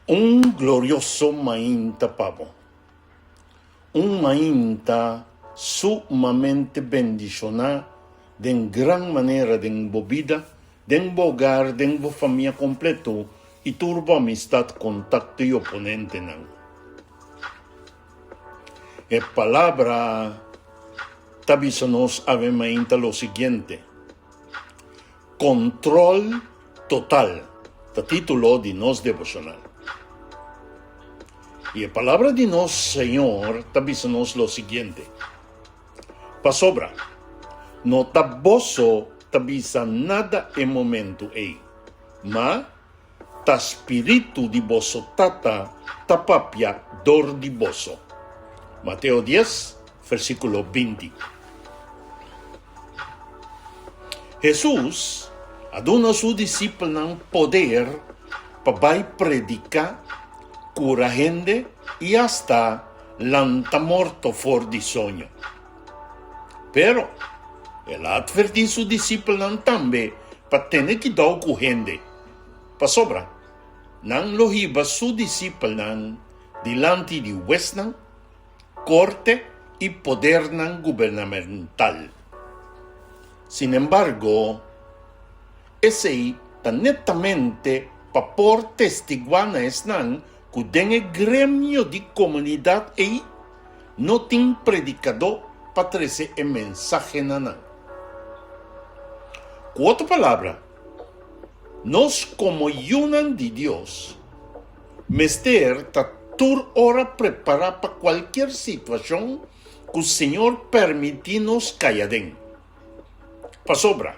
Un glorioso mainta pa bo. Un mainta sumamente bendishoná den gran manera den bo bida, den bo hogar, den bo famia kompleto i tur bo amistat, kontakto i oponentenan. E palabra ta bisa nos awe mainta lo siguiente, Control total ta titulo di nos devocional. Y e palabra di nos Señor ta bisa nos lo siguiente, Pasobra no ta boso ta bisa nada e momento ey, ma Ta spiritu di boso Tata ta papia dor di boso. Mateo dies, versíkulo 20. Hesus a duna su disipelnan poder pa bai prediká, kura hende i asta lanta morto for di soño. Pero, el a atvertí su disipelnan tambe pa tene kidou ku hende, pasobra nan lo hiba su disipelnan dilanti di huesnan, korte i podernan gubernamental. Sinembargo, esei ta netamente pa por testiguá na esnan ku den e gremio di komunidat ei no tin predikadó pa trese e mensahe na nan. Ku otro palabra, nos komo yunan di Dios mester ta tur ora prepará pa kualkier situashon ku Señor permití nos kai aden. Pasobra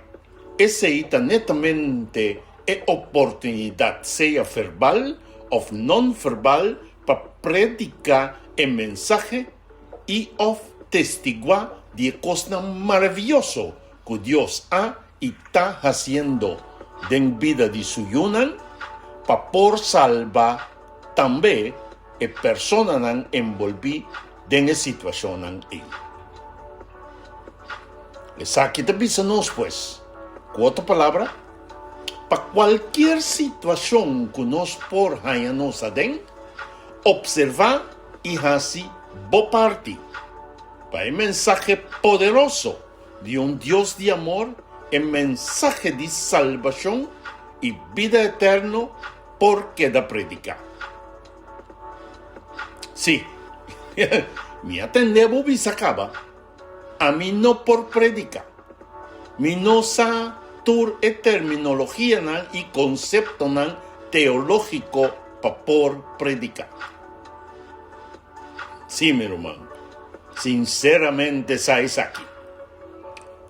esei ta netamente e oportunidat, sea verbal òf non-verbal, pa prediká e mensahe i òf testiguá di e kosnan maravioso ku Dios a i ta hasiendo den bida di su yunan pa por salba tambe e personanan enbolbí den e situashonnan ei. Esaki ta bisa nos pues, ku otro palabra, pa kualkier situashon ku nos por haña nos aden, opservá i hasi bo parti pa e mensahe poderoso di un Dios di amor, e mensahe di salbashon i bida eterno por keda prediká. Sí, mi a tende bo bisa kaba, ami no por prediká. Mi no sa tur e terminologianan i konseptonan teológiko pa por prediká. Sí, mi ruman, sinseramente sa esaki.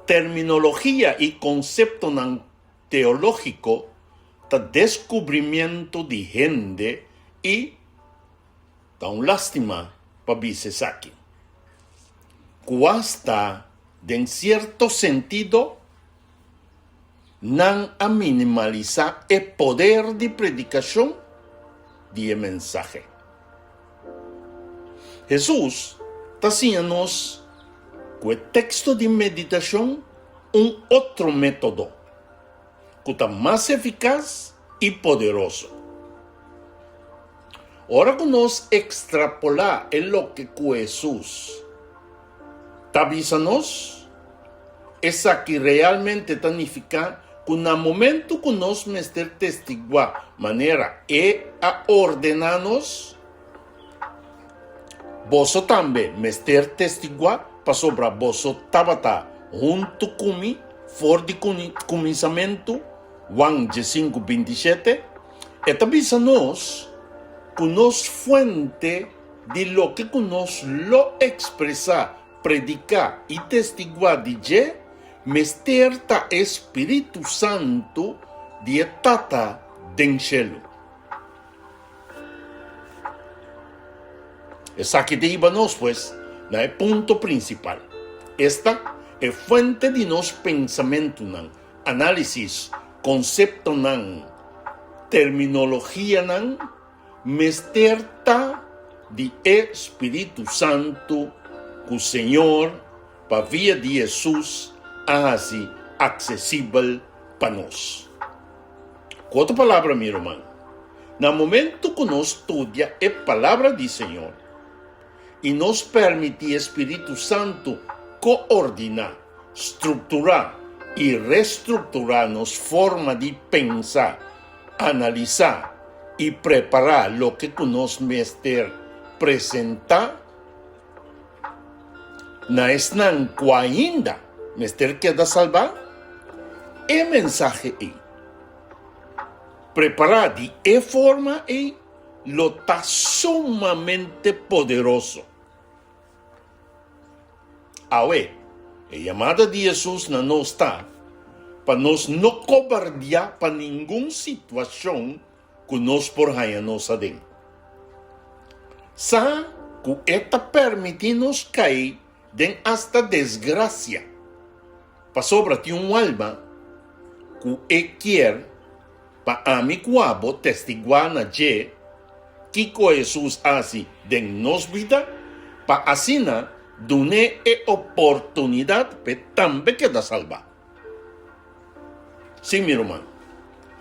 Terminologia i konseptonan teológiko ta deskubrimiento di hende i ta un lástima pa bisa esaki, ku asta den sierto sentido nan a minimalisá e poder di predikashon di e mensahe. Hesus ta siña nos ku e teksto di meditashon un otro método ku ta mas efikas i poderoso. Ora ku nos ekstrapolá e loke ku Hesus ta bisa nos, esaki realmente ta nifiká ku na momentu ku nos mester testiguá manera e a ordená nos, Boso tambe mester testiguá pasobra boso tabata huntu ku mi for di kuminsamentu, Juan diesinku 27. E ta bisa nos ku nos fuente di loke ku nos lo ekspresá, prediká i testiguá di dje mester ta e spiritu santu di e Tata den shelu. Esaki ta hiba nos, pues, na e punto prinsipal, esta, e fuente di nos pensamentunan, análisis, konseptonan, terminologianan, mester ta di e Spiritu Santu ku Señor pa via di Hesus a hasi aksesibel pa nos. Ku otro palabra, mi ruman. Na momento ku nos studia e Palabra di Señor i nos permití e Spiritu Santu koordiná, strukturá i restrukturá nos forma di pensa, analisá i prepará loke ku nos mester presentá na esnan ku ainda mester keda salbá, e mensahe ei, prepará di e forma ei, lo ta sumamente poderoso. Awe, e yamada di Hesus na nos ta pa nos no kobardiá pa ningun situashon ku nos por haña nos aden. Sa ku e ta permití nos kai den asta desgrasia, pasobra tin un alma ku e kier pa ami ku abo testiguá na dje kiko Hesus hasi den nos bida, pa asina dun'é e oportunidat p'e tambe keda salbá. Sí, mi ruman,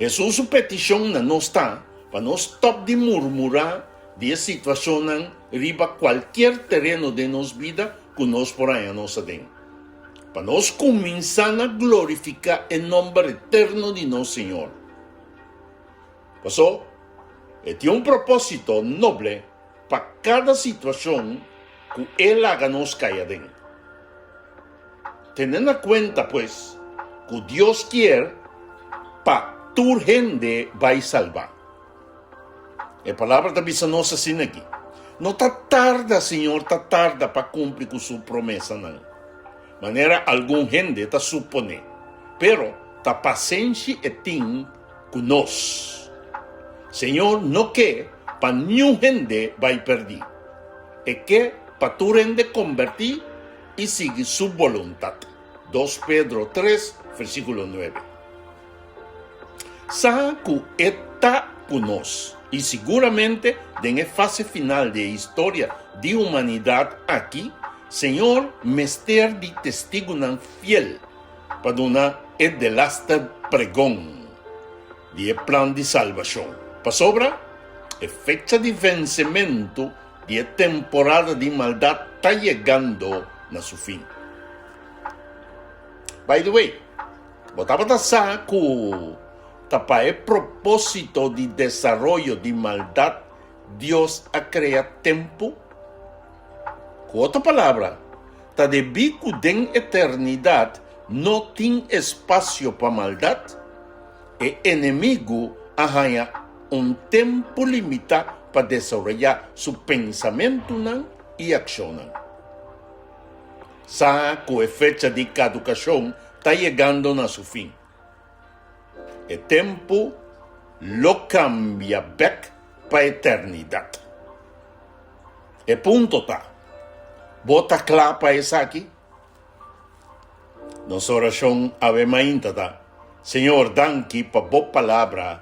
Hesus su petishon na nos ta pa nos stòp di murmurá di e situashonnan riba kualkier tereno den nos bida ku nos por haña nos aden. Pa nos kuminsá na glorifiká e nòmber eterno di nos Señor. Pasó, e tin un propósito noble pa kada situashon ku e laga nos kai aden. Tene na kuenta pues ku Dios kier pa tur hende bai salbá. E Palabra ta bisa nos asina aki, No ta tarda Señor ta tarda pa kumpli ku su promesanan, manera algun hende ta suponé, pero ta pasenshi e tin ku nos. Señor no ke pa niun hende bai pèrdí. E ke pa tur hende kombertí i sigui su boluntat. Dos Pedro tres, versíkulo nuebe. Sa ku e ta ku nos, i siguramente den e fase final di e historia di humanidat aki, Señor mester di testigunan fiel pa duna e delaster pregon di e plan di salbashon, pasobra e fecha di vensementu di e temporada di maldat ta yegando na su fin. By the way, bo tabata sa ku ta pa e propósito di desaroyo di maldat Dios a krea tempu? Ku otro palabra, ta debí ku den eternidat no tin espasio pa maldat, e enemigu a haña un tempu limitá pa desaroyá su pensamentunan i akshonnan. Sa ku e fecha di kadukashon ta yegando na su fin. E tempu lo kambia bèk pa eternidat. E punto ta, Bo ta kla pa esaki? Nos orashon awe mainta ta, Señor, danki pa bo palabra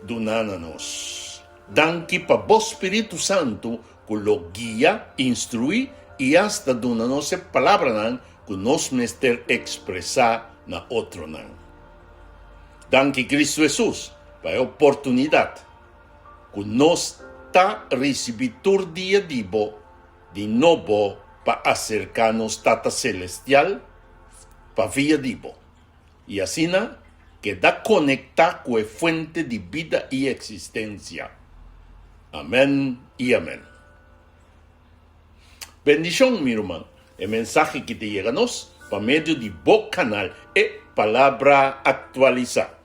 duna na nos. Danki pa bo spiritu santu ku lo guia, instruí i asta duna nos e palabranan ku nos mester ekspresá na otronan. Danki Kristu Hesus pa e oportunidat ku nos ta risibí tur dia di bo di nobo pa aserká nos Tata Selestial pa via di bo. I asina keda konektá ku e fuente di bida i eksistensia. Amèn i amèn. Bendishon, mi ruman. E mensahe ki ta yega nos pa medio di bo kanal E Palabra Aktualisá.